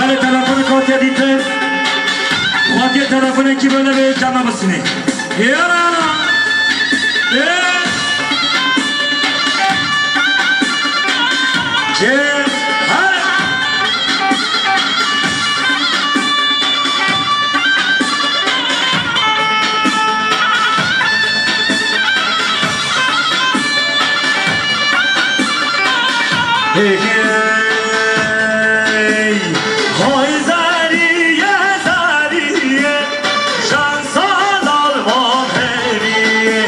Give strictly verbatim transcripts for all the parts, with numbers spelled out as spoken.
Telefonê kotê dîtir. Xwatiye telefonekî böyle bir cama basine. Yara. Ee. Çe. Ha. Hey, hey, hay zariye, zariye, şansa dalma heriye.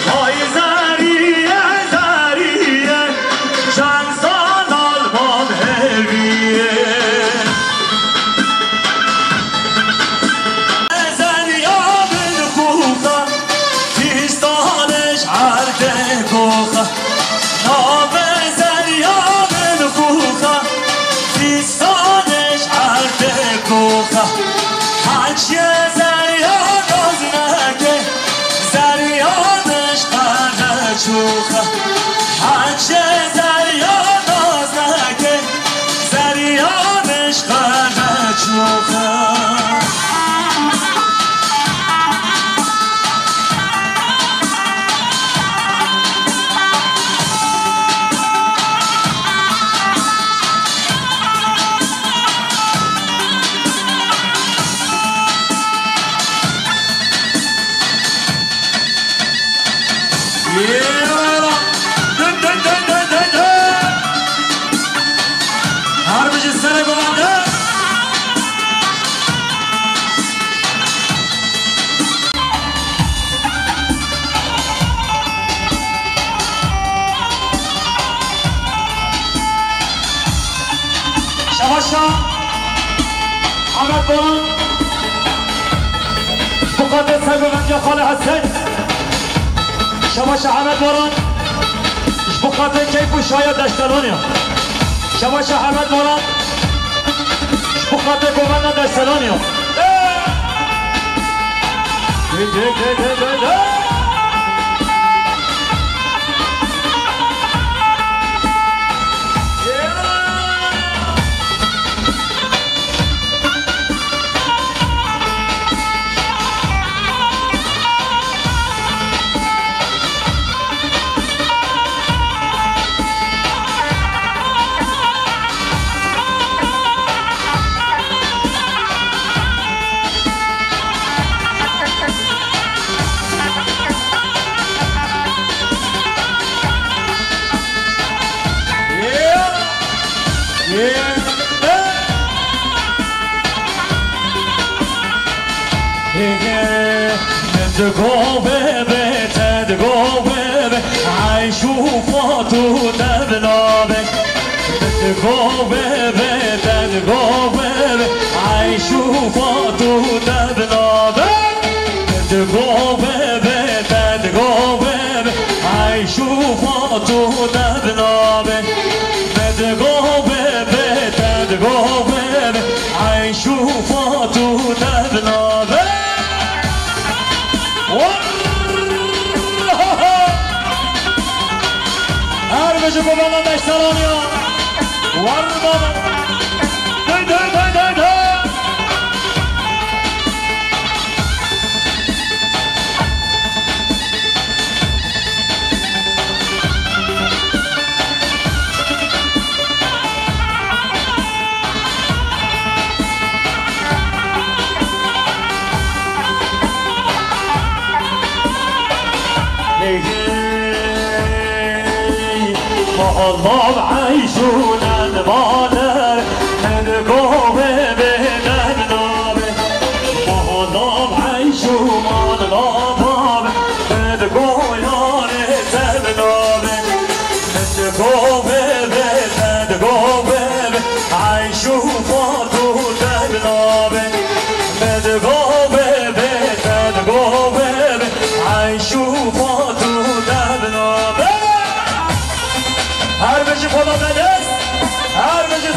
Hay zariye, zariye, şansa dalma heriye. Zeriya min xuxa, fîstanê ji erdê goxa. Navê zeriya min xuxa, fîstanê ji erdê goxa. Heciye zeriya naz neke, zeriya min ji qere çûxa. Heciye zeriya naz neke, zeriya min ji qere çûxa. Her bijî serê govende. Şebaşa Ahmet Boran, ji bo xatir sergovendiya Xalê Hesen. Şebaşa Ahmet Boran, ji bo xatir keyf û şaya Deştelaniya. Şebaşa Ahmet Boran, ji bo xatir govenda Deştelaniya. Min di govê bê, te di govê bê, Eyş û Fatû te bi navê. Min di govê bê, te di govê bê, Eyş û Fatû te bi navê. Min di govê bê, te di govê bê, Eyş û Fatû te bi navê. Min di govê bê, te di govê bê, Eyş û Fatû te bi navê. Her bijî govenda Deştelaniya. War baba. Döy, döy, döy, döy, döy. Hey, Molla Eyşûnen maler, min govê bê te bi navê. Molla Eyşûman baba, min goyanê te bi navê. Min govê bê, te di govê bê, Eyş û Fatû te bi navê. Min govê bê, te di govê bê, Eyş û Fatû te bi navê. Her bijî Polat Enes, her bijî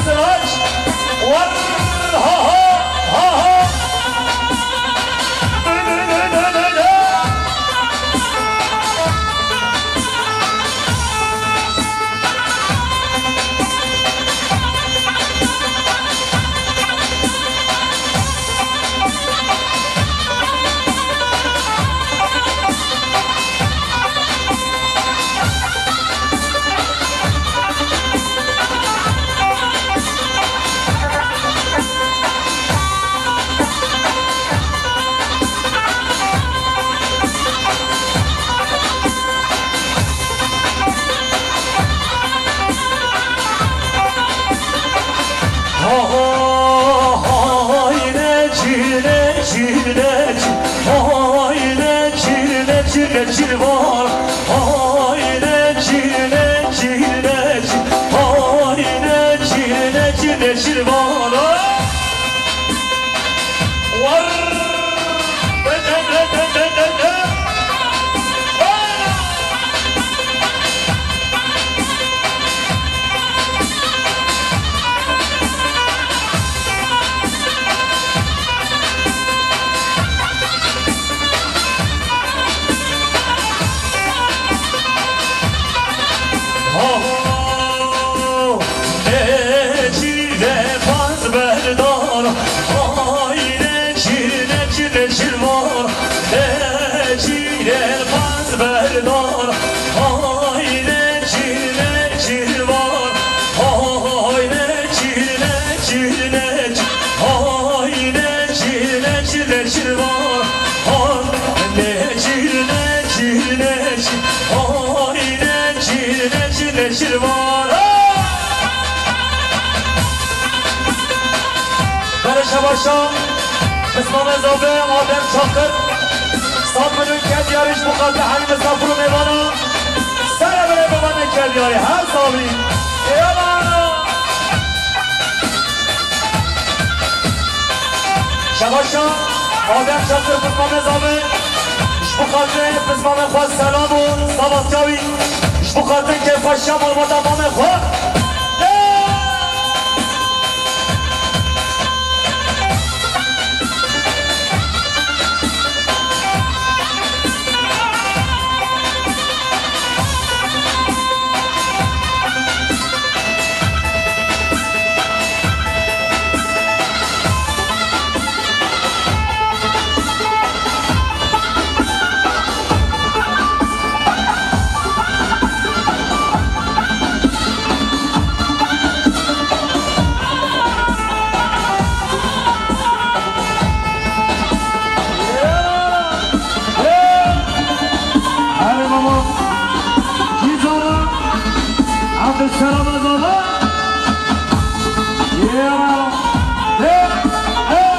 Çil neçil, hay neçil, neçil, neçil var. Hay neçil, neçil, neçil, hay neçil, neçil, neçil var. Var. Neçîr de qaz berdar, ay neçîr, neçîr, neçîr var. Neçîr de qaz berdar, ay neçîr, neçîr var. Ay neçîr, neçîr, neçîr, ay neçîr, neçîr, neçîr var. Ay neçîr, neçîr, neçîr, ay neçîr, neçîr, neçîr var. Bere şebaşa, pismamê zabe, Adem Çakır, sed milyon ked yarîş bu qate hemî misafir û mêvana, sere bere bibane ked yarî, her sabî. Eyvallah. Şebaşa, Adem Çakır pismamê zabe, ji bu xatirê pismamê xwe selam û savatkawî, ji bu xatirê kêfxweşiya malbata mamê xwe. Erê baba. Kî zana? Abdülselam Azada. Yê baba. Hey, hey.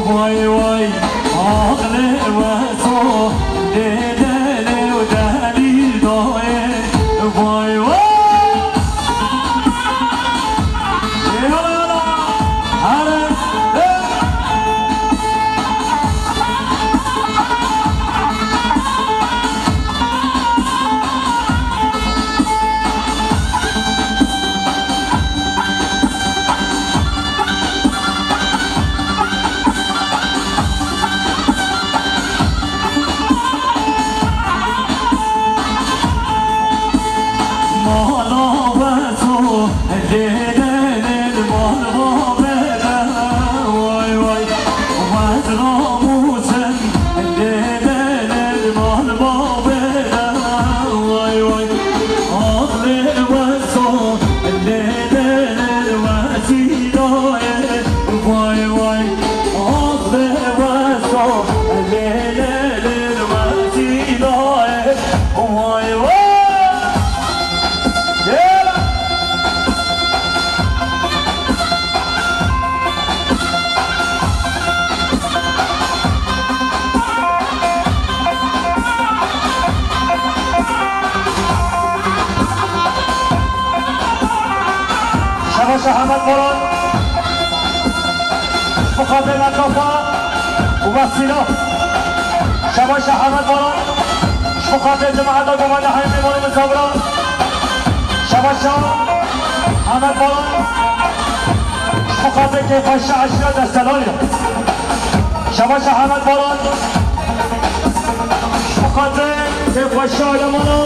Vay vay, aqlê we so, dê delê û delîl dayê. Vay vay. Yala yala. Hare. Hey. Vay vay, axlê we so, lê lê lê we zî nayê. Vay vay. Gel. Şebaşa Hemed Baran. Ji bo xatirê Letafa û Wesîla. Şebaşa Hemed Baran. Ji bo xatirê cemaeta Govenda Heyvê Mêvanê Misafira. Şebaşa Hemed Baran. Ji bo xatirê kêfxweşiya eşîra Destelalê. Şebaşa Hemed Baran. Ji bo xatirê kêfxweşiya elemana.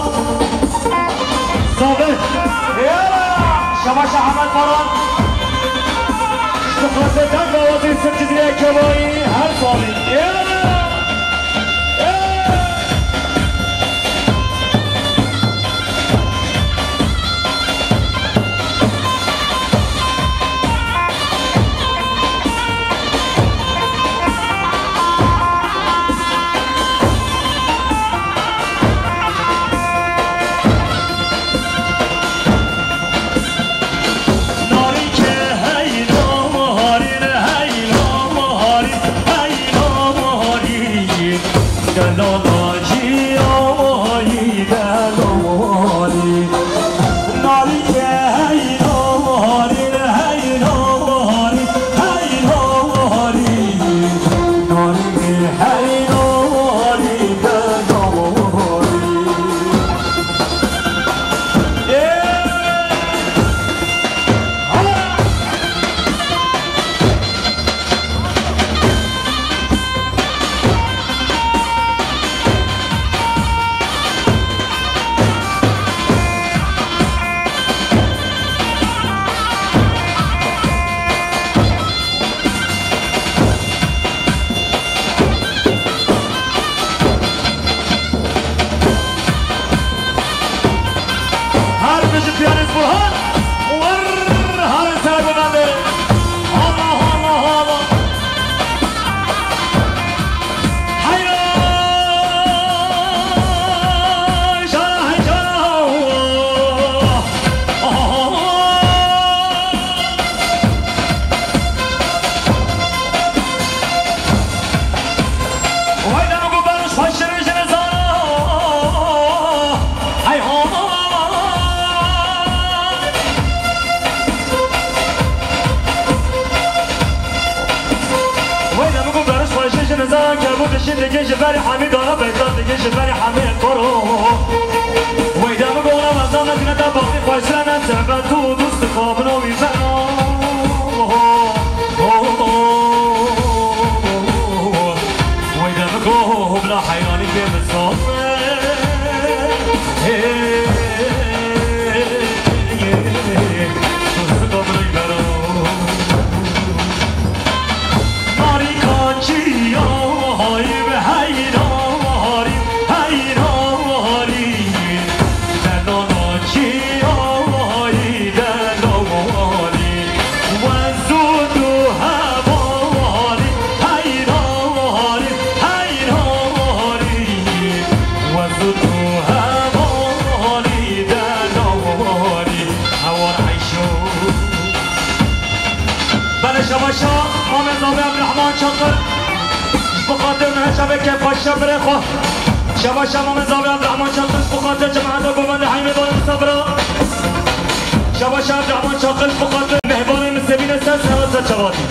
Zabe. Yala! Şebaşa Hemed Baran. Ji bo xatirê deng awazê Sircizîrê Kevayî her salî. Yala! Yala! Dişin dike ji berî hemî dara beyta dike ji berî hemî koro. Weyde mi gora mezana dine da baxî xweştirene tebe tu dust xabino wî bena. Weyde mi go bila heyranî pê min saz. Dust xabino wî bena. Narî kaçiya hay be heyra warî, heyra warî. Deno naçiya hay deno warî. Wez û tu hema warî, heyra warî, heyra warî. Wez û tu hema warî deno warî. Hewar eyşo. Belê şebaşa Mamê Zavê Ebdurehman Çakir. Ji bo xatir me çavê kêfxweşiya birê xwe. Şebaşa Mamê Zavê Ebdurehman Çakir ji bo xatir cemaeta govendê Heymê Banê Misafira. Şebaşa Ebdurehman Çakir ji bo xatir mehbanê min sevîne ser serhat ser çavatî.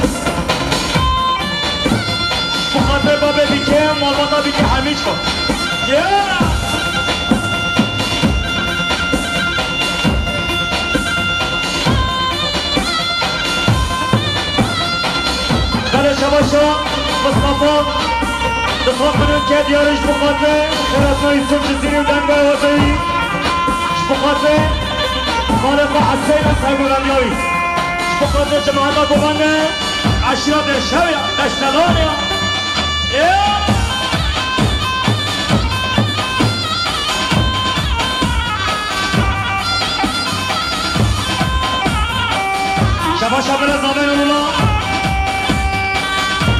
Ji bo xatir babê bîkê, malbata bîkê hemî çiqa. Yeah! Belê şebaşa Mistefa, dixwazin ke diyarî ji bo xatirê Xêratna Yusuf Cizîrî û Denga Wazeyî, ji bo xatirê xalê xwe Heseyna Seygolandiya wî, ji bo xatirê cemaeta govendê eşîra Dêrşevê ya, Deştelanê ya. Şebaşa birê Zavê Nurullah.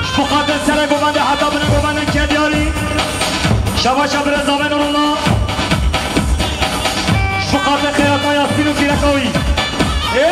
Ji bo xatir serê govendê heta binê govendê ke diyarî. Şebaşa birê Zavê Nurullah. Ji bo xatir Xêratna Yasmîn û pîreka wî. Ê!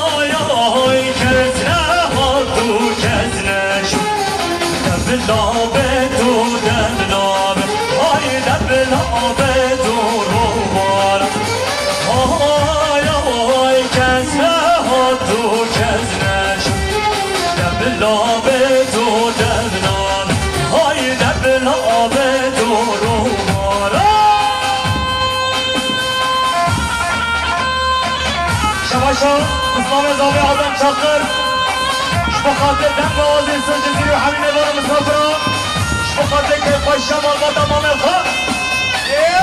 Hay hay, kes nehat û kes neşû. Devla be tu, devla be. Hay devla be tu, rovar. Hay hay, kes nehat û kes neşû. Devla be tu, devla be. Hay devla be tu, rovar. Şebaşa Mistefa Zavê Adem Çakir. Ji bo xatir Denga Wazê Sircizîrî û hemî mêvanê misafira. Ji bo xatir kêfxweşiya malbata mamê xwe. Ê!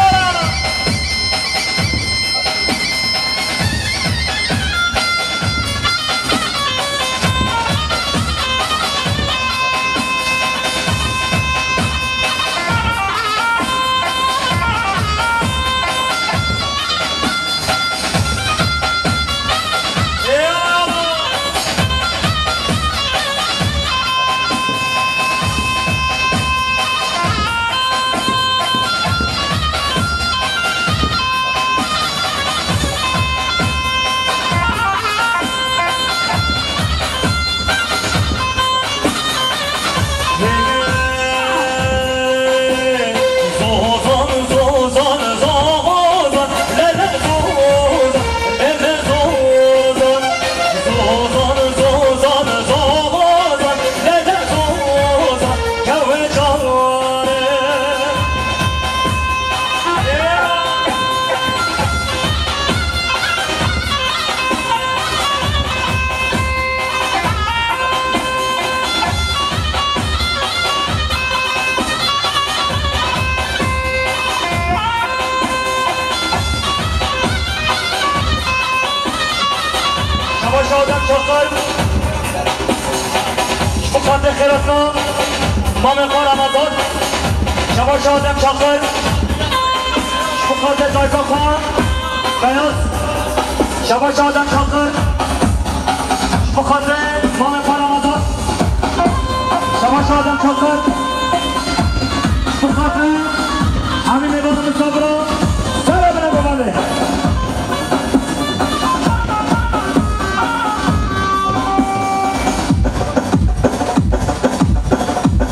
Çakır. Ji bo xatirê xêrhatina mamê xwe Ramazan. Şabaş Adem Çakır. Ji bo xatirê dayika xwe Beyaz. Şabaş Adem Çakır. Ji bo xatirê mamê xwe Ramazan. Şabaş Adem Çakır. Ji bo xatirê hemî mêvanê min sabira. Sere bine babanê.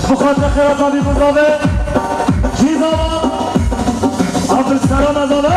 Ji bo xatirê xêrata vî bizavê, cî zava, Abdulselam Ezada.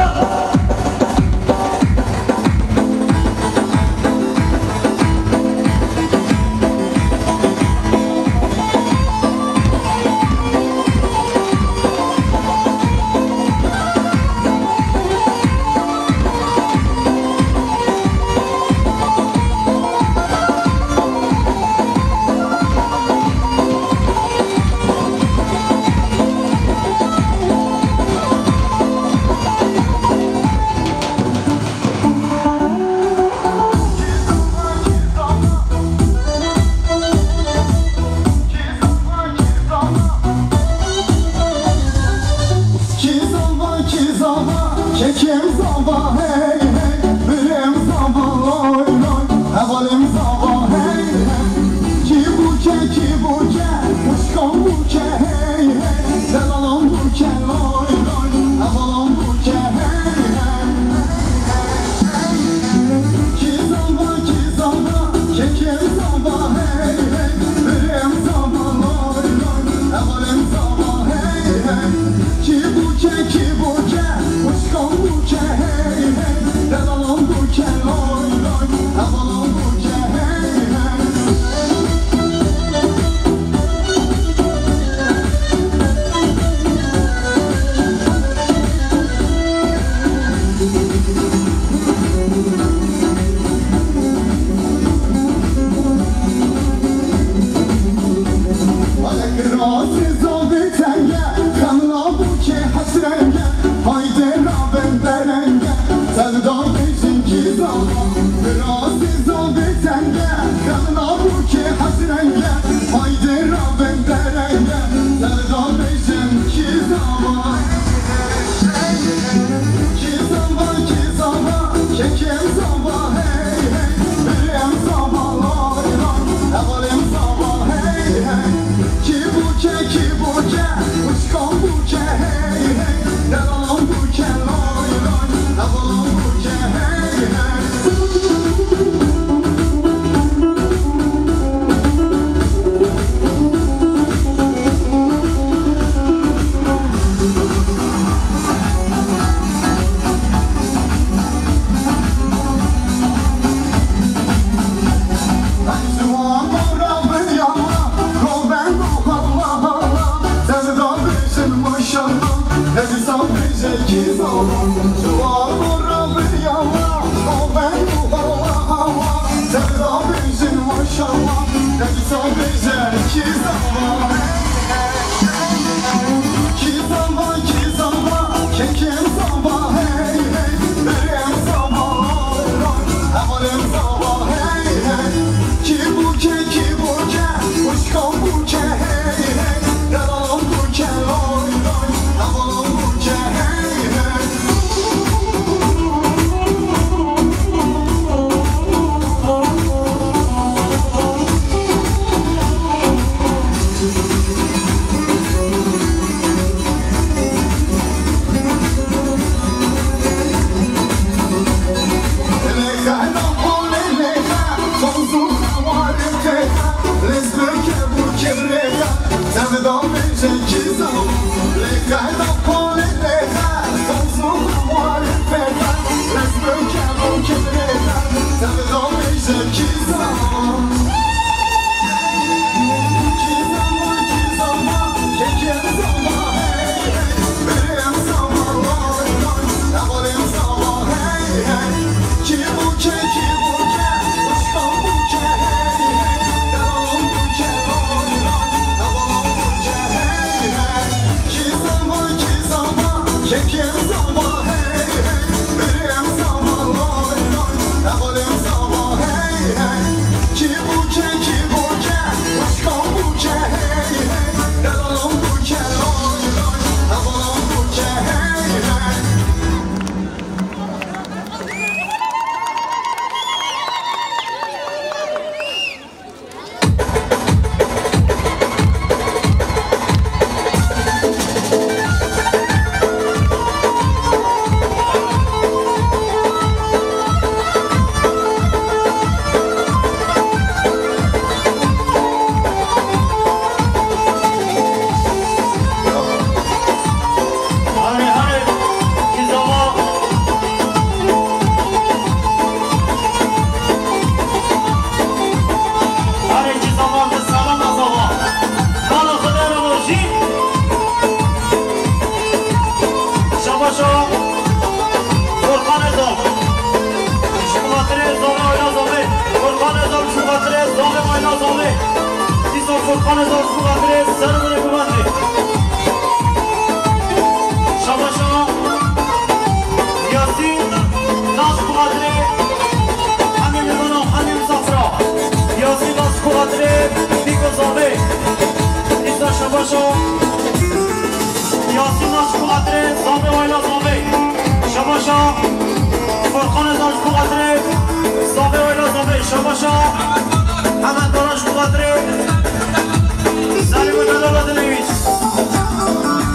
Furkan Ezan ji bo xatirê Zavê Weyla Zavê, şabaşa Hemed Baran ji bo xatirê Selim û Delala Dinewî.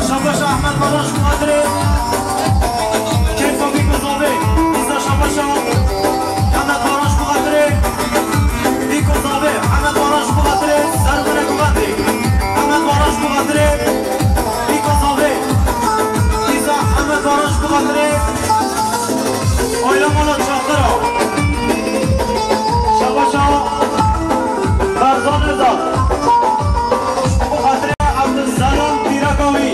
Şabaşa Hemed Baran ji bo xatirê Keyfa Bîko Zavê. Îsa şabaşa Hemed Baran ji bo xatirê Bîko Zavê. Hemed Baran ji bo xatirê Serwine Guvendê. Hemed Baran ji bo xatirê Bîko Zavê. Îsa Hemed Baran ji bo xatirê Ayla mala Çaxira. Şabaşa Berzan Ezan. Ji bo xatirê Ebdulselam pîreka wî.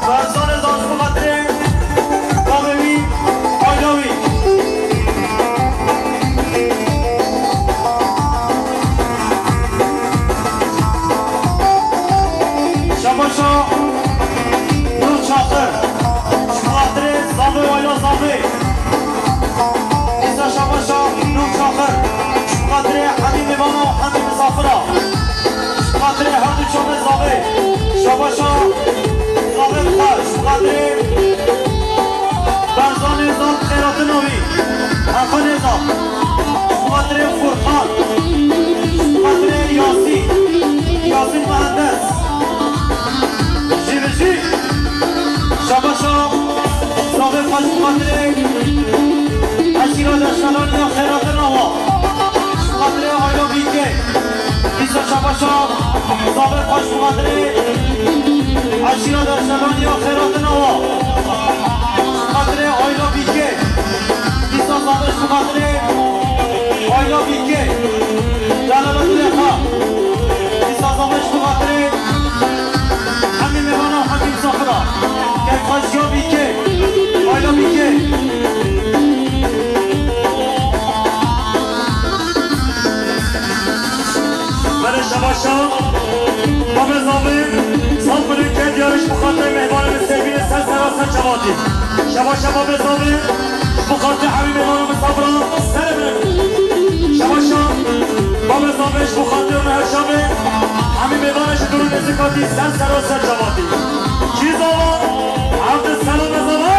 Berzan Ezan ji bo xatirê bavê wî, ayla wî. Şabaşa Nur Çaxir. Ji bo xatirê Zavê Wayla Zavê. Îsa şabaşa Nur Çaxir. Ji bo xatirê hemî mêvana û hemî misafira. Ji bo xatirê her du çavê Zavê. Şabaşa Zavê bi xwe. Ji bo xatirê Berzanê Zan xêratina wî. Heqanê Zan. Ji bo xatirê Furkan. Ji bo xatirê Yasîn. Yasîn Mehendes. Jî bi jî şabaşa Zavê xwe ji bo xatirê eşîra Deştelanî ya xêratina wa. Ji bo xatirê Ayla Bîkê. Îsa şabaşa Zavê xwe ji bo xatirê eşîra Deştelanî ya xêratina wa. Ji bo xatirê Ayla Bîkê. Îsa Zavê ji bo xatirê Ayla Bîkê. Delala Dilê xwe. Îsa Zavê ji bo xatirê hemî mêvana û hemî misafira. Keyfxweşiya Bîkê. Ayla Bîkê. Belê şebaşa. Babê Zavê, sal birî ke diyarî ji bo xatirê mêvanê min sêvînê ser sera ser çavatî. Şebaşa Babê Zavê, ji bo xatirê hemî mêvan û misafira ser birin. Şebaşa Babê Zavê, ji bo xatirê me her çavê, hemî mêvanê ji dûr û nêzîkatî ser sera ser çavatî. Kî zava? Evdil Selam zava.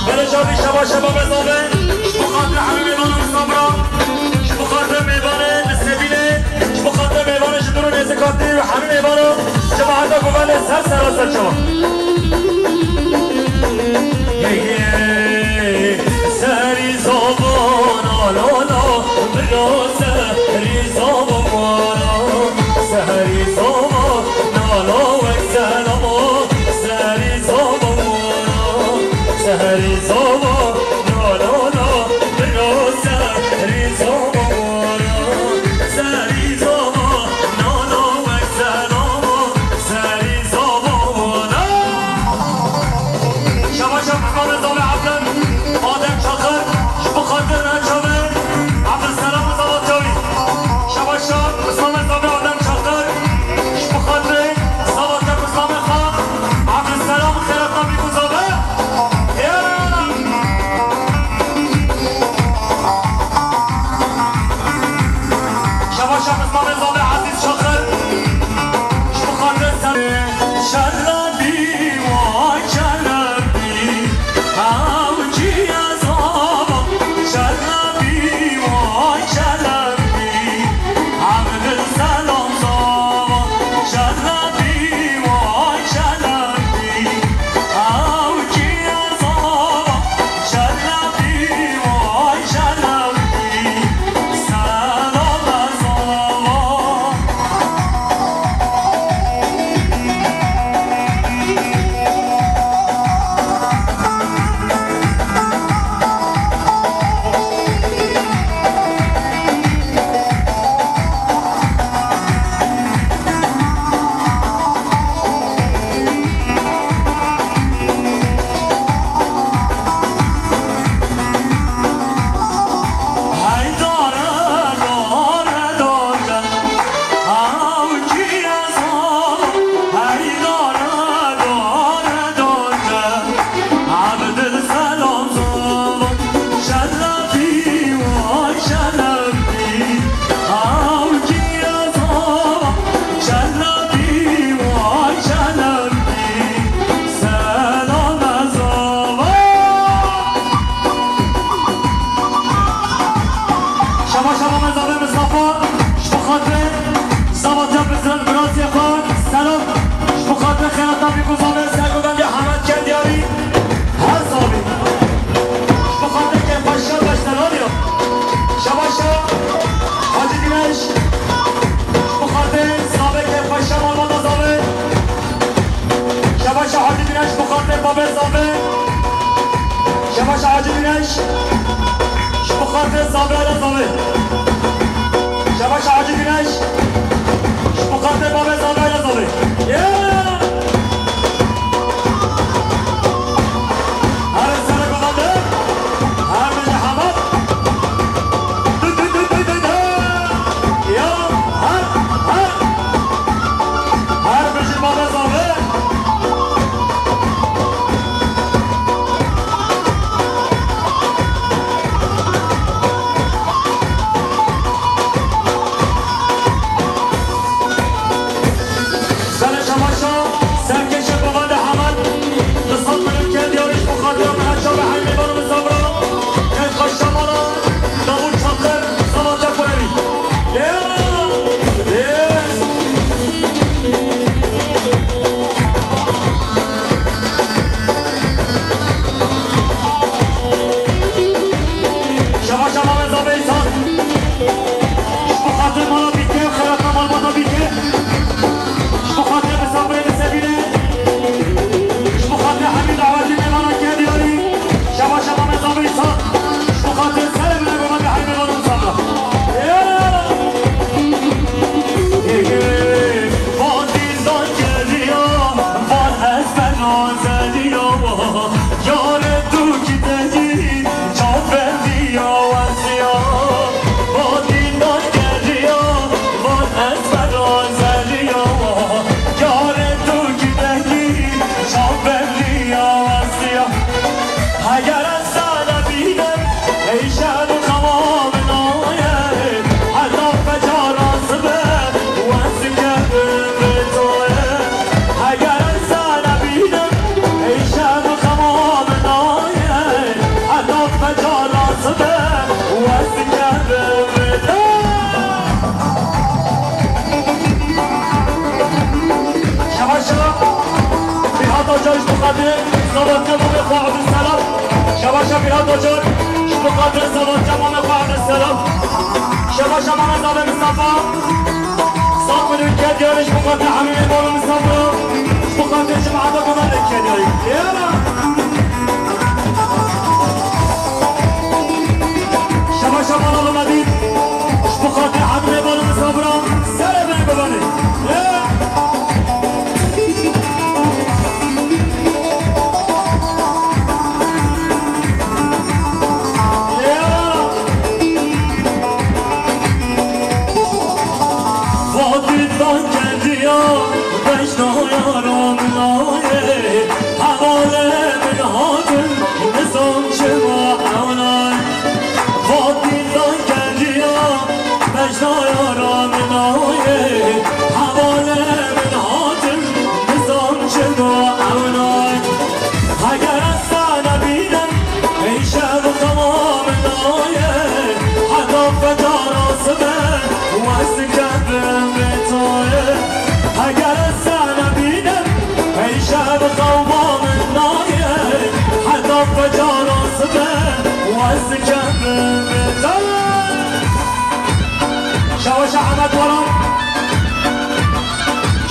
Belê çavî şebaşa Babê Zavê, ji bo xatirê hemî mêvan û misafira, ji bo xatirê mêvanê li Sêvînê, ji bo xatirê mêvanê ji dûr û nêzîkatî û hemî mêvana cemaeta Guvendê ser sera ser çava. Serî zava, la, la, la, bira serî zava, la, la, serî zava, la, la, wek selama, serî zava, la, la, serî zava, la, la, la, bira serî zava, la, serî zava, la, la, wek selama, serî zava, la. Şebaşa Mislamê Zavê Evdil Adem Çakır, ji bo xatir Çavê Evdil Selam û Zavat Çavî. Şebaşa Mislamê Zavê Adem Çakır, ji bo xatir Zavat Çak Mislamê Xan, Evdil Selam Xêrat Nabî Bûzavê. Ya! Şebaşa Mislamê Zavê Ezîz Çakır, ji bo xatir ser. Şerabî wa kelebî, ew çiye zava, şerabî wa kelebî, Evdil Selam zava, şerabî wa kelebî, ew çiye zava, şerabî wa kelebî, Selam zava. Zave, Zave. Şebaşa Hacı Güneş. Ji bo xatirê Zave, hele Zave. Şebaşa Hacı Güneş. Ji bo xatirê Babê Zave, hele Zave. Yeah! Her sene govende. Her bêje Hemed. Du, du, du, du, du, du. Ya, her, her. Her bêje Babê Zave. Sere şemaşa, serkêşe govende Hemed, qismet mirin ke diyarî ji bo xatira min her çav e heymê bano min sabra, keyf xwe şamala, davul çaxir, salate xurevî. Ê, ê. Şebaşa Mamê Zavê Îsal. Ji bo xatir mala bîke, xerata malbata bîke. Ji bo xatir misafirê li sebînê. Ji bo xatir hemî dawetî mêvanan ke diyarî. Şebaşa Mamê Zavê Îsal. Ji bo xatir serê min e govende heymê bano min sabra. Ê! Ê! Van dîl dan keriya, van ez beno zeliya wa. Yarê tu kî te dî, çav berdiya wesiya. Van dîl dan keriya, van ez beno zeliya wa. Yarê tu kî te dî, çav berdiya wesiya. Heger ez te nebînim, ey şev û xema min nayê, heta fecara sibe, wes dikevim bi to ye. Heger ez te nebînim, ey şev û xema min nayê, heta fecara sibe, wes dikevim bi to ye. Şebaşa Fîrhat Acar ji bo xatirê Zavatiya Mamê xwe Ebdulselam. Şebaşa Fîrhat Acar ji bo xatirê Zavatiya Mamê xwe Ebdulselam. Şebaşa Mamê Zavê Mistefa. Sat mirin ke diyarî ji bo xatirê hemî mêvanê Mistefa. Ji bo xatirê cemaeta govendê ke diyarî. Êra! Şebaşa Mala Mehmedî, ji bo xatirê hemî mêvanê Mistefa, serê min bibanê. Ê! Ê! Vatî dan kendiya, beşna yara min nayê, hevalê min hatin, nizam çima ewnay. Vatî dan kendiya, beşna yara min nayê, hevalê min hatin, nizam çima ewnay. Heger ez te nebînim, ey şev û xema min nayê, heta fecara sibe, wes dikevim bi to ye. Heger ez te nebînim, ey şev û xema min nayê, heta fecara sibe, wes dikevim bi to ye. Şebaşa Hemed Baran.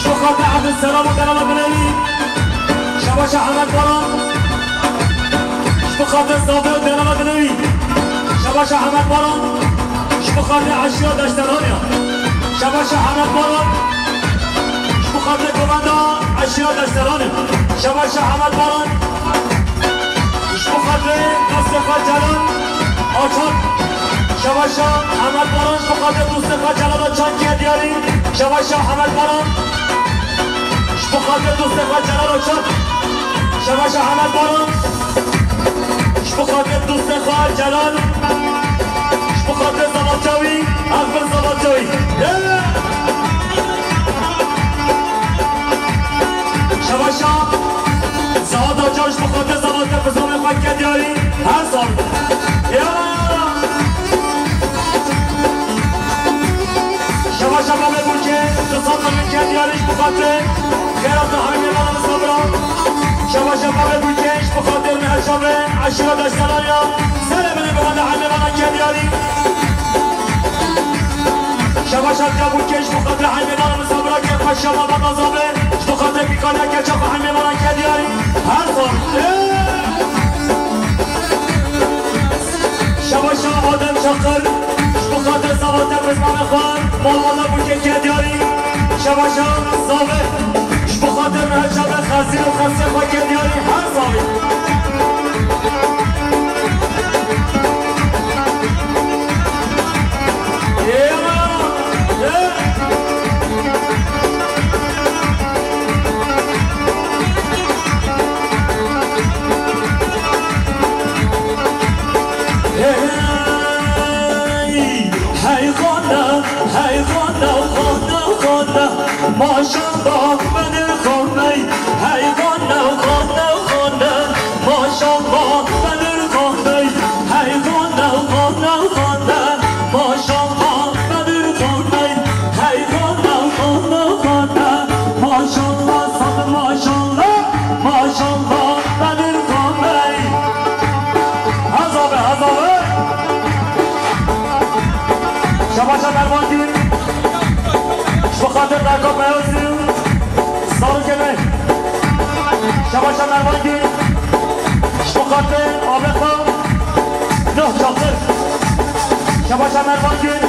Ji bo xatir Ebdulselam û delala dilê wî. Şebaşa Hemed Baran. Ji bo xatir Zavê û delala dilê wî. Şebaşa Hemed Baran. Ji bo xatir eşîra Deştelanê. Şebaşa Hemed Baran. Ji bo xatir govenda eşîra Deştelanê. Şebaşa Hemed Baran. Ji bo xatirê dostê xwe Celal Açan. Şebaşa Hemed Baran ji bo xatirê dostê xwe Celal Açan kiye diyarî. Şebaşa Hemed Baran. Ji bo xatirê dostê xwe Celal Açan. Şebaşa Hemed Baran. Ji bo xatirê dostê xwe Celal. Ji bo xatirê Zelatçawî. Ev bin Zelatçawî. Yeah! Şebaşa Saad Acar ji bo xatir Zelatê Fizanê xwe ke diyarî her sal. Ya! Şebaşa Babê Burkê, tu sal min ke diyarî ji bo xatir xêrata hemî mêvana min sabra. Şebaşa Babê Burkê, ji bo xatir me her çavê eşîra Deştelan ya. Serê min ê bibende hemî mêvana ke diyarî. Şebaşa Diyarbûrkê ji bo xatirê hemî mêvanan min sabira ke xweşiya malbata Zavê, ji bo xatirê pîkaniya keça xwe hemî mêvanan ke diyarî. Her sal. Rizvanê xwe, mala we bûke ke diyarî, şebaşa zave, ji bo xatir rehçe ve xezîr û xesê xwe ke diyarî her zavî. Ê, ê. Hey, hey, xanne, hey, xanne, xanne, xanne, maşallah, Bedir xanne, hey, xanne, xanne, xanne, maşallah, Bedir xanne, hey, xanne, xanne, xanne, maşallah, Bedir xanne, hey, xanne, xanne, xanne, maşallah, sed maşallah. Maşallah, Bedir Xan Bey. Heza be, heza be. Şebaşa Mervan Gül. Ji bo xatir Berka Beyazî. Zarokê me. Şebaşa Mervan Gül. Ji bo xatir Abexa. Nuh Çakır. Şebaşa Mervan Gül.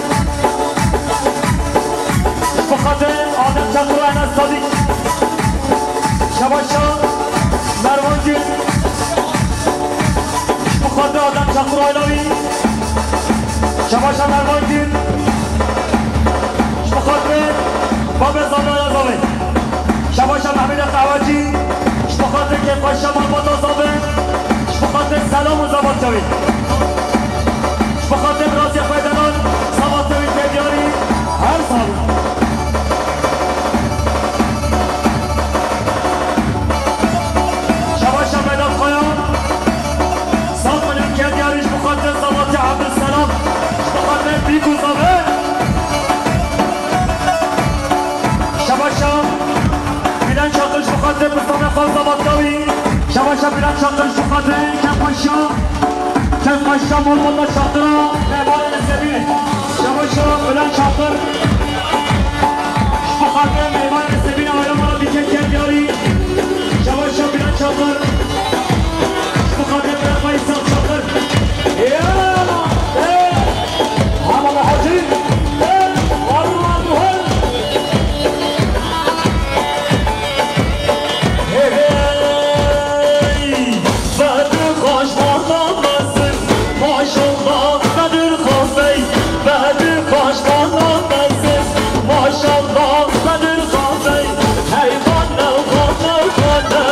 Ji bo xatir Adem Çakır û Enes Sadîk. Şebaşa Mervan Gül. Ji bo xatir Adem Çakır û aîla wî. Şebaşa Mervan Gül. Ji bo xatir Babê Zana ya Zavê. Şebaşa Mehmedê Qehwecî. Ji bo xatir kêfxweşiya malbata Zavê. Ji bo xatir selam û zevatçewî. Ji bo xatir birazê xwe delal, zevatçewî tê diyarî her sal. Şebaşa Vedat Kaya, sed milyon ke diyarî ji bo xatir zevatçe Abdulselam, ji bo xatir pîk û zavê. Şebaşa Bülent Çakır ji bo xatir pistanê xwe zevatçewî. Şebaşa Bülent Çakır ji bo xatir kêfxweşiya, kêfxweşiya malbata Çakıra, mêvanê Nesebînê. Şebaşa Bülent Çakır ji bo xatir mêvanê Nesebînê aîla me re dike ke diyarî. Şebaşa Bülent Çakır ji bo xatir Berxayî Sal Çakır. Ya! Ê! Hema me hacî. Ê! Harun Almuhel. Hey, hey, Bedir Xan bana mezin, maşallah Bedir Xan Bey, Bedir Xan bana mezin, maşallah Bedir Xan Bey, hey xanne, xanne, xanne,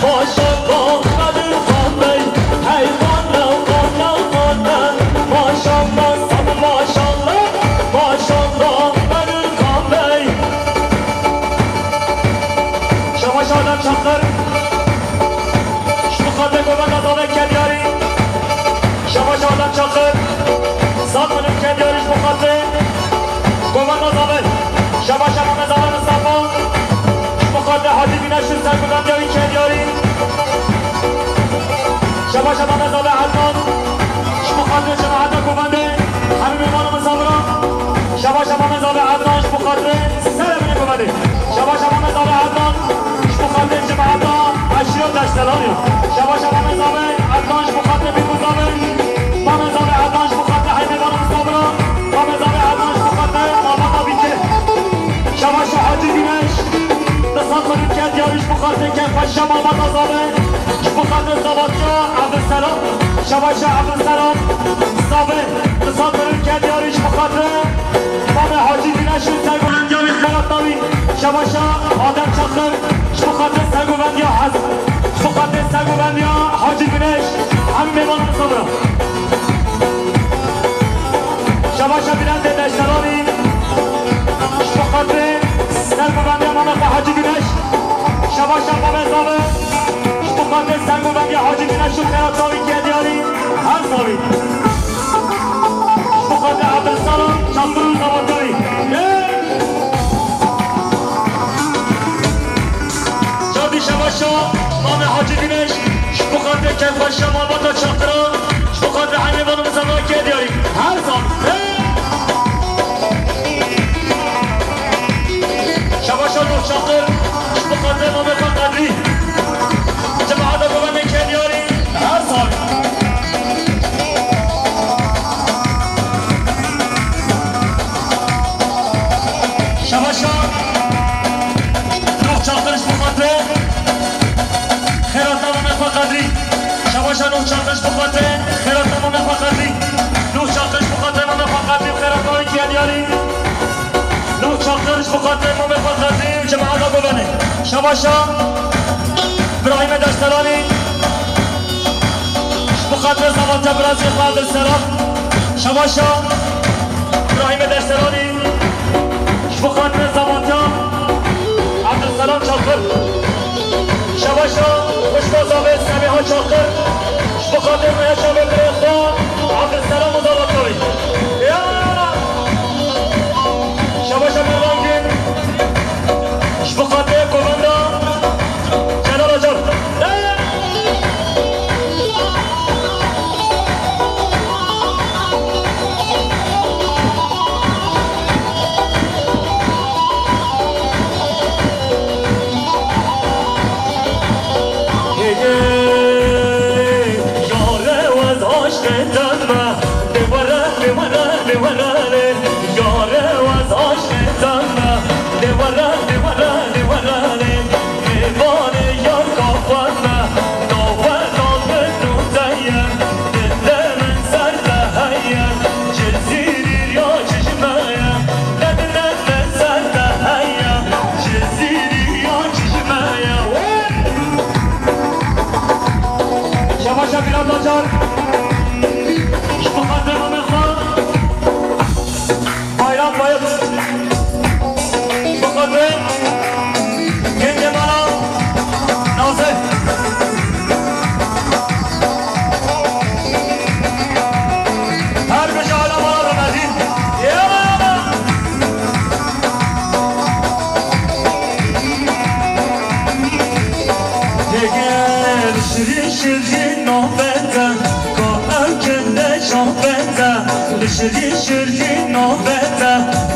maşallah Bedir Xan Bey, hey xanne, xanne, xanne, maşallah, sana maşallah, maşallah Bedir Xan Bey. Şebaşa Adem Çakır. Ji bo xatir govenda Zavê ke diyarî. Şebaşa Adem Çakır. Sed milyon ke diyarî ji bo xatir govenda Zavê. Şebaşa Mame Zavê Mistefa. Ji bo xatir Hacî Güneş û sergovendiya wî ke diyarî. Şebaşa Mame Zavê Ednan. Ji bo xatir cemaeta govendê. Hemî mêvanê min zavira. Şebaşa Mame Zavê Ednan ji bo xatirê serê min ê govendê. Şebaşa Mame Zavê Ednan ji bo xatirê cemaeta eşîra Deştelanî. Şebaşa Mame Zavê Ednan ji bo xatirê pîk û zavê. Mame Zavê Ednan ji bo xatirê hemî mêvanê min zavira. Mame Zavê Ednan ji bo xatirê malbata Bîkê. Şebaşa Hacî Güneş. Di sed milyon ke diyarî ji bo xatirê kêfxweşiya malbata Zavê. Ji bo xatirê zevatçe Abdulselam. Şebaşa Abdulselam. Zavê. Di sed milyon ke diyarî ji bo xatirê Mame Hacî Güneş û sergovendiya wî, xelatna wî. Şebaşa Adem Çakır. Ji bo xatirê sergovendiya hez. Ji bo xatirê sergovendiya Hacî Güneş. Hemî mêvanê min zavira. Şebaşa Bülentê Deştelanî. Ji bo xatirê sergovendiya Mame xwe Hacî Güneş. Şebaşa Mame Zavê. Ji bo xatirê sergovendiya Hacî Güneş û xelatna wî ke diyarî her zavî. Ji bo xatirê Abdulselam Çakır û zevatçe wî. Cadî Şebaşa Mame Hacî Güneş. Ji bo xatirê kêfxweşiya malbata Çakira, ji bo xatirê hemî mêvanê min zavira ke diyarî. Her sal. Hey! Şebaşa Nuh Çakır, ji bo xatirê Mame Xwe Qedrî. Cemaeta govendê ke diyarî. Her sal. Şebaşa nû çaqiş bi xatirê xêrata Mamê xwe Qedrî. Nû çaqiş bi xatirê Mamê xwe Qedrî û xêrata wê kî ye diyarî. Nû çaqiş bi xatirê Mamê xwe Qedrî û cemaeta Govenê. Şebaşa Birahîmê Derselanî. Ji bo xatirê zavatiya birazê xwe Abdulselam. Şebaşa Birahîmê Derselanî. Ji bo xatirê zavatiya Abdulselam Çakır. Şebaşa xwişka zavê Semîha Çakır. Ji bo xatirê rêya çavê birê xwe Abdulselam û zavatiya wî. Ya! Şebaşa Mirvangîn. Ji bo xatirê kovenda Celal Acar. Hêgê yare wez aşkê te me, lê were, lê were, lê were lê. Yare wez aşkê te me, lê were, lê were, lê were lê. Mêvanê yar ka xwe me, daweta min û te ye, dilê min ser te heye. Cizîrî ya çi ji me ye, ne dilê min ser te heye. Cizîrî ya çi ji me ye. Wey! Şebaşa Bîran Bacar. Ji bo xatirê mamê xwe. Bayram Bayat. Bi xatirê gengê me re Nazê. Her bije ala mala Remedî. Yala, yala. Hêgê şirî şirî navê te, ka ew kinde çavê te. Şirî şirî navê te,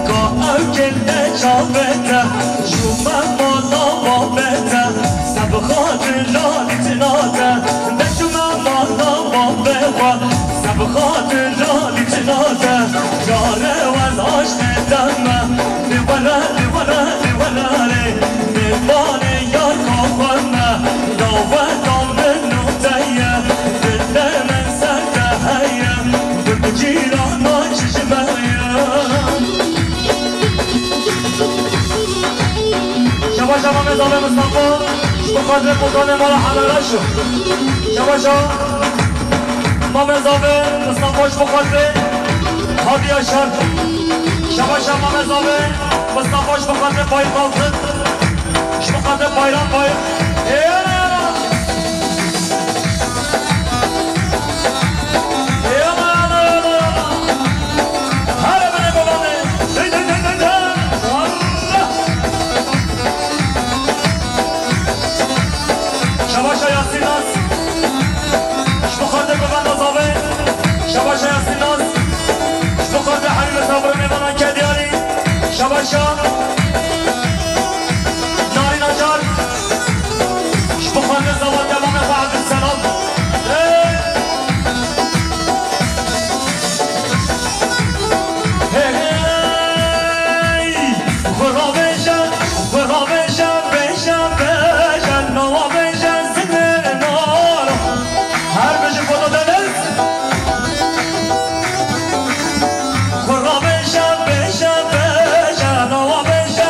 ka ew kinde çavê te. Jû me mala bavê te, se bi xatira dîtina te. De jû me mala bavê xwe, se bi xatira dîtina te. Yare wez aşkê te me, lê were, lê were, lê were lê. Mêvanê yar ka xwe me, daweta min û te ye. Dilê min ser te heye, tu bi cîrana çi ji me ye. Şebaşa Mamê Zavê Mistefa, ji bo xatirê Kozanê mala Hemeraşo. Şebaşa Mamê Zavê Mistefa, ji bo xatirê Hadi Yaşar. Şebaşa Mamê Zavê Mistefa, ji bo xatirê Bayram Altın. Ji bo xatirê Bayram Bayram. Ê! Ê, yala, yala, yala, yala. Here binê Govenê. Hey, hey, hey, hey, hey. Allah! Şebaşa Yasîn Naz. Ji bo xatirê Govenda Zavê. Şebaşa Yasîn Naz. Ji bo xatirê Herî Misafirê mêvanan ke diyarî. Şebaşa Narîn Acar. Ji bo xatirê zewatiya mamê xwe Abdulselam. Hey! Hey, hey! Xwe ravêje, xwe ravêje, bêje, bêje, nawa bêje, zikê nara. Her bijî Foto Deniz. Xwe ravêje, bêje, bêje, nawa bêje.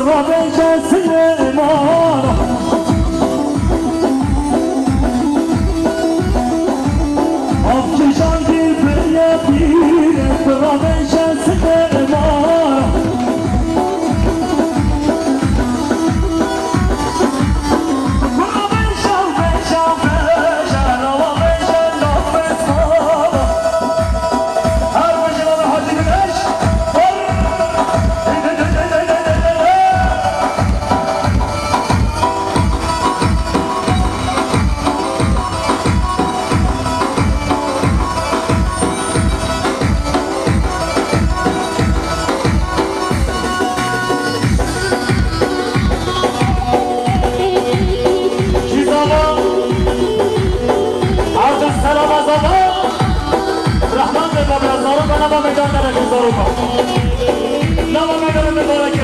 Ravêje Silêmana. Avkîjan dîl biriye dîl, ravêje Silêmana. Ravêje, vêje, vêje, ravêje, ravêje. Her bijî Hacî Güneş. Kîzava, Arda Selama Zava, Rehman Bey, Babra Zaroka, Nava Mecan Dere Zaroka. Nava Mecan Dere Zaroka.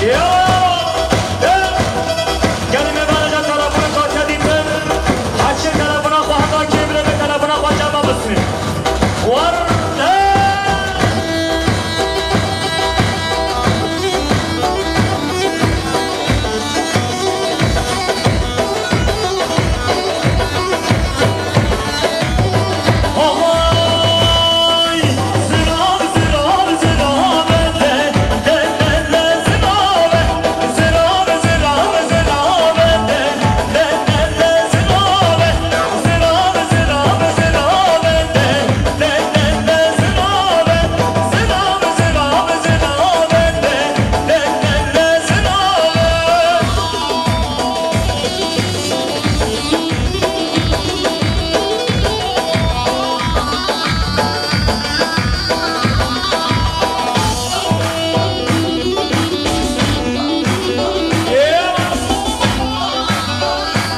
Ya! Gelî me vana telefona xwe te dîtin. Heşê telefona xwe heta kê bire me telefona xwe cema bisînin. Werde!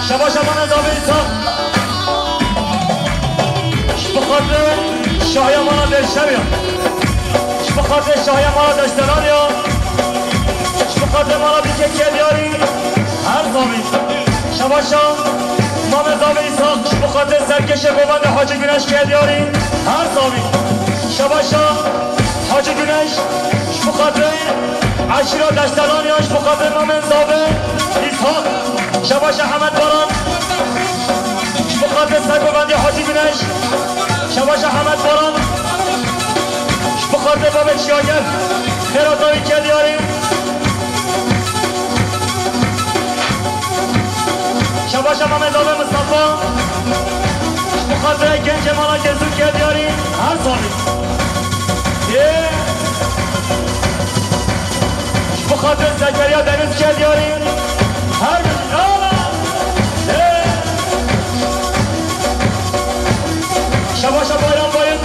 Şaba şaba me zavê îsa. Ji bi xatirê şahiya mala Berşev ya. Ji bi xatirê şahiya mala Deştelan ya. Ji bi xatirê mala Bîkekê diyarî. Her zavî. Şebaşa Mame zavê Îshak. Ji bi xatirê serkêşê govendê Hacî Güneş kê diyarî. Her zavî. Şebaşa Hacî Güneş. Ji bi xatirê eşîra Deştelan ya. Ji bi xatirê Mame zavê Îshak. Şebaşa Hemed Baran. Ji bi xatirê sergovendê Hacî Güneş. Şebaşa Hemed Baran. Ji bi xatirê babê Çiyager. Xêra dawî kê diyarî. Şebaşa Mame zavê Mistefa. Ji bi xatirê gencê mala Gezû kê diyarî. Her zavî. Ê. Ji bi xatirê Zekeriya Deniz kê diyarî. Her bir. Ala. Ê. Şebaşa Bayram Bayım.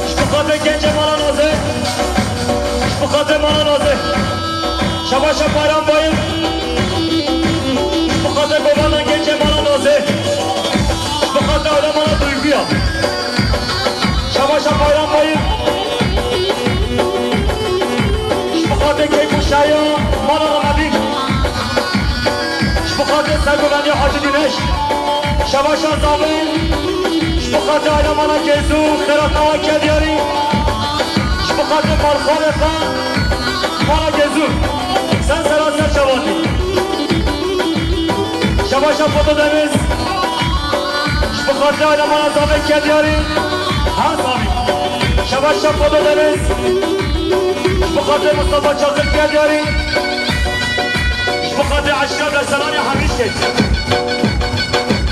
Ji bi xatirê gencê mala Nazê. Ji bi xatirê mala Nazê. Şebaşa Bayram Bayım. Ji bi xatirê govana gencê mala Nazê. Ji bi xatirê aile mala Duyguya. Şebaşa Bayram Bayım. Ji bi xatirê keyf û şaya mala Remedîn. Ji bi xatirê sergovendiya Hacî Güneş. Şebaşa zavê. Ji bi xatirê aile mala Gezû, xêra tawa kê diyarî. Ji bi xatirê malxalê xwe, mala Gezû. Sen sera ser çavatî. Şebaşa Foto Deniz. Ji bi xatirê aile mala zavê kê diyarî. Ha zavî. Şebaşa Foto Deniz. Ji bi xatirê Mustafa Çakır kê diyarî. Ji bi xatirê eşîra Deştelanê hemî şêt.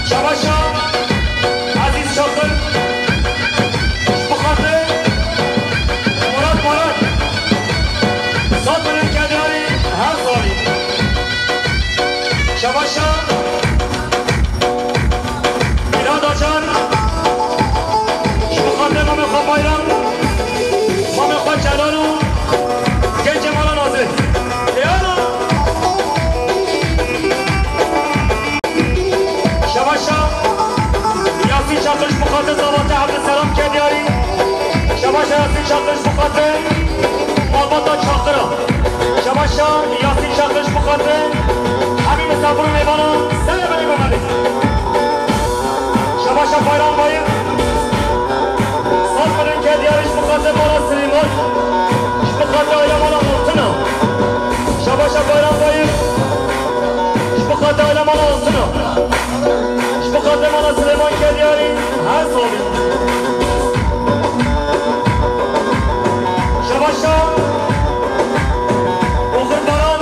Şebaşa Ezîz Çakır. Ji bi xatirê Murat Murat. Sat mirin kê diyarî her zavî. Şebaşa Çaxir ji bo xatir Zavatê Evdilselam Kediyarî. Şebaşa Yasîn Çaxir ji bo xatir malbata Çaxira. Şebaşa Yasîn Çaxir ji bo xatir hemî misafir û mêvanan serê binê bimenê. Şebaşa Bayram Bayir, sed milyon Kediyarî ji bo xatir mala Silêman, ji bo xatir aile mala Altına. Şebaşa Bayram Bayir, ji bo xatir aile mala Altına. Ji bo xatir mala Silêman Kediyarî her sal. Şebaşa Oxir Baran,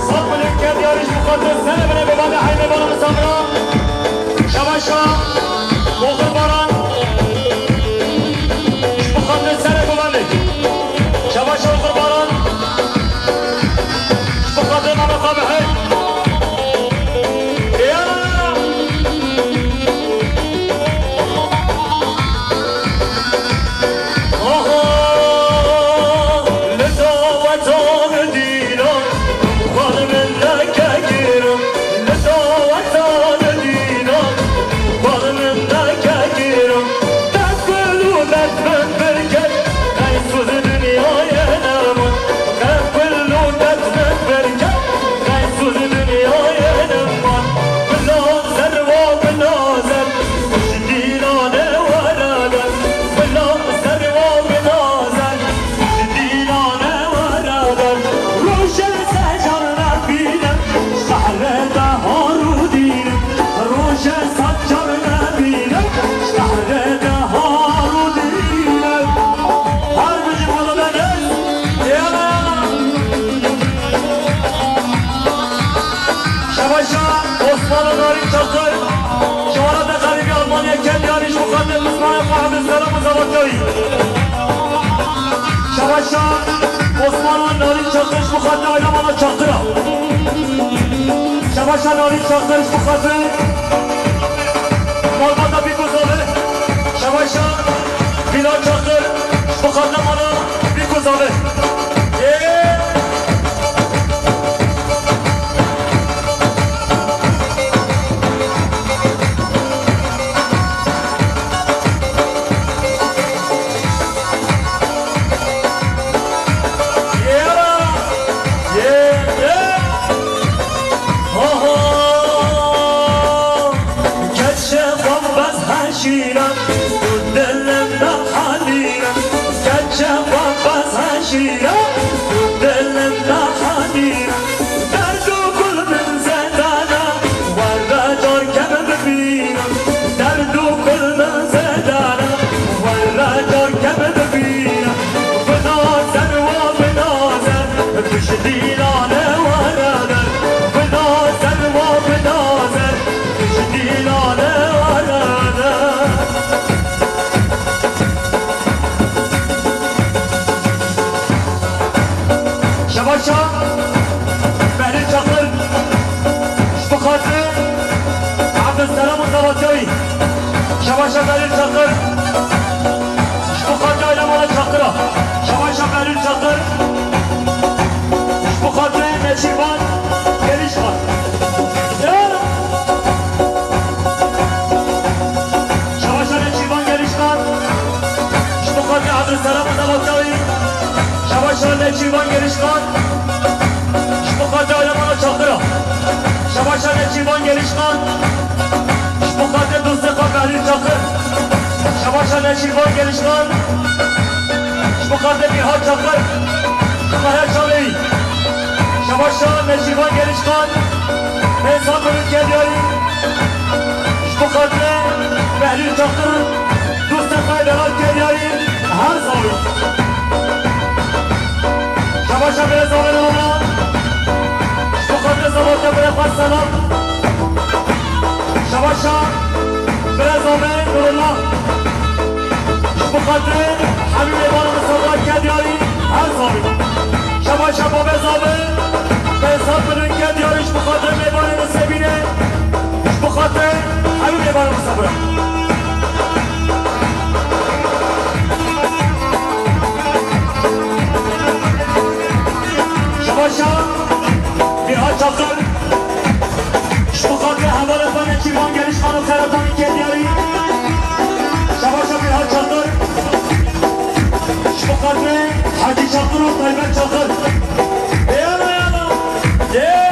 sed milyon Kediyarî ji bo xatir serê binê bibane heymê bana misafira. Şebaşa Oxir Baran, ji bo xatir serê bibane. Şebaşa Oxir Baran. Ji bo xatir Mama Xabihê. Ya! Aha! Li daweta min dîna, xal min neke giran. Li daweta min dîna, xal min neke giran. Dest gul û dest min bir ket, qey soz dinyayê neman. Qey kul û dest min bir ket, qey soz dinyayê neman. Bila zerwa bila zer, ji dîlanê were ber. Bila zerwa bila zer, ji dîlanê were ber. Rojê secar nebînim, şehrê de har û dînim. Rojê secar nebînim, şehrê de har û dînim. Her bijî Xwedê deniz. Yala, yala. Şebaşa Osman û Narîn Çakir, ji welatê xerîbî Almanya Kediyarî ji bo xatir mismanê xwe Evdilselam û Zavatê wî. Şebaşa Osman û Narîn Çakir ji bo xatir aîla mala Çakira. Şebaşa Narîn Çakir ji bo xatir malbata Bîk û Zavê. Şebaşa Bilal Çakir ji bo xatir mala Bîk û Zavê. Ê! Yê ra, yê, yê. Ho, ho. Keçe xwe bes heşîre, tu dilim de halîre. Keçe xwe bes heşîre, tu dilim de halîre. Derd û gul min zedane, were car ke min bibîne. Derd û gul min zedane, were car ke min bibîne. Binazer wa binazer, pişt dîlanê were der. Binazer wa binazer, pişt dîlanê were der. Şebaşa Behlîl Çakir, ji bo xatirê Evdilselam û Zavatê wî. Şebaşa Behlîl Çakir, ji bo xatirê aîla mala Çakira. Şebaşa Behlîl Çakir, ji bo xatirê Neçîrvan Gelişkan. Ya! Şebaşa Neçîrvan Gelişkan, ji bo xatirê Evdilselam û Zavatê wî. Şebaşa Neçîrvan Gelişkan, ji bo xatirê aîla mala Çakira. Şebaşa Neçîrvan Gelişkan, ji bo xatirê dostê xwe Behlîl Çakir. Şebaşa Neçîrvan Gelişkan, ji bo xatirê Mîrhat Çakir, Mehmet Çaleyî. Şebaşa Neçîrvan Gelişkan, pênc sed milyon Kediyarî, ji bo xatirê Behlîl Çakir, dostê xwe Delal Kediyarî, her sal. Şebaşa Birêz Amê Nurullah, ji bo xatirê Zavatê birê xwe Selam. Şebaşa Birêz Amê Nurullah. Ji bo xatirê hemî mêvan û misafira Kediyarî her sal. Şebaşa Babê Zavê, pênc sed milyon Kediyarî ji bo xatirê mêvanê Nisêbînê, ji bo xatirê hemî mêvan û misafira. Şebaşa Mîrhat Çakir, ji bo xatirê hevalê xwe Neçîrvan Gelişkan û Xeratanî Kediyarî. Hacı Çakır û Taybet Çakır. Eyvallah, eyvallah.